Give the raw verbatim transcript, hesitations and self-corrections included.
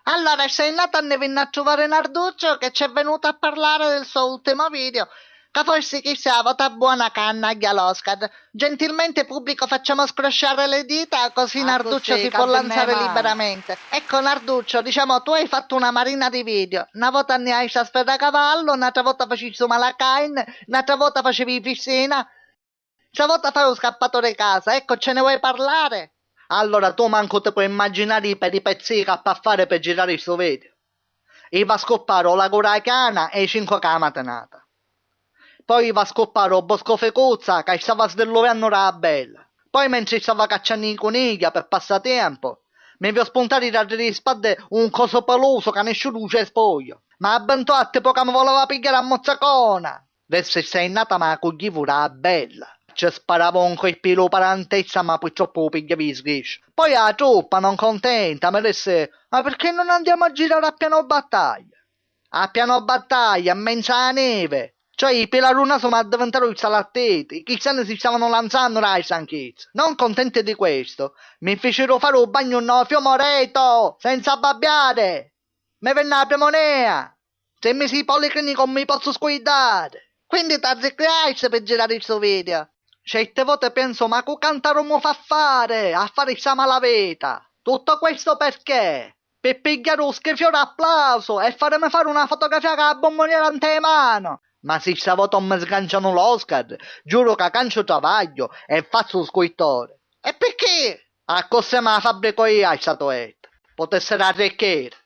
Allora, Seinata nni vinni a truvari Narduccio che c'è venuto a parlare del suo ultimo video, ca forsi chissa è a vota buona ca annagghia l'Oscar. Gentilmente, pubblico, facciamo scrosciare le dita, così Narduccio si può lanciare liberamente. Ecco, Narduccio, diciamo, tu hai fatto una marina di video. Na vota anniaisti a Sferracavallo, n'atra vota facisti u Malacain, n'atra vota facevi i Fissina. Sta vota fai u scappatore casa, ecco, ce ne vuoi parlare? Allora tu mancu ti puoi immaginari i peripezzii ca appi a fari pi girari stu video. Iva a scuppari u lagu dâ Chiana e i cincu ca a matinata. Poi iva a scuppari u boscu Ficuzza ca stava sdilluviannu dâ bella. Poi mentri stava cacciannu i cunigghia pi passatiempu, mi viu spuntari da dri li spaddi un cosu pelusu ca nesciu dû cespugliu. Ma abbintò a tipu ca mi vuleva pigghiari a mozzacona. Versu i sei nata ma cugghivu da bella. Ci sparava un colpi lu parantezza ma purtroppu u pigghiavi di sgriscia. Poi a truppa, non contenta, mi dissi: "Ma perché non andiamo a girare a Piano Battaglia?" A Piano Battaglia, in menzu a nivi. Cioè, i pilaruna soma addiventaru salattiti, i cristiani si stavanu lanzannu da stanchizza. Non contenti di questo, mi ficiru fari u bagnu nno fiumu Reto, senza abbabbiari. Mi vinni a primonea. Tre misi di policlinico non mi pozzu scuiddari. Quindi t'arricreaisti pi girari stu video? Certi voti pensu, ma cu cantaru mu fa fari a fari sta malavita? Tutto questo perché? Pi pigghiari u schifiu d'applausu e farimi fari una fotografia ca a bummuniera nte manu. Ma si sta vota non mi sgancianu l'Oscar, giuru ca canciu travagghiu e fazzu u scultore. E picchì? Accussì ma fabbricu iu a statuetta. Putissiri arricchiri.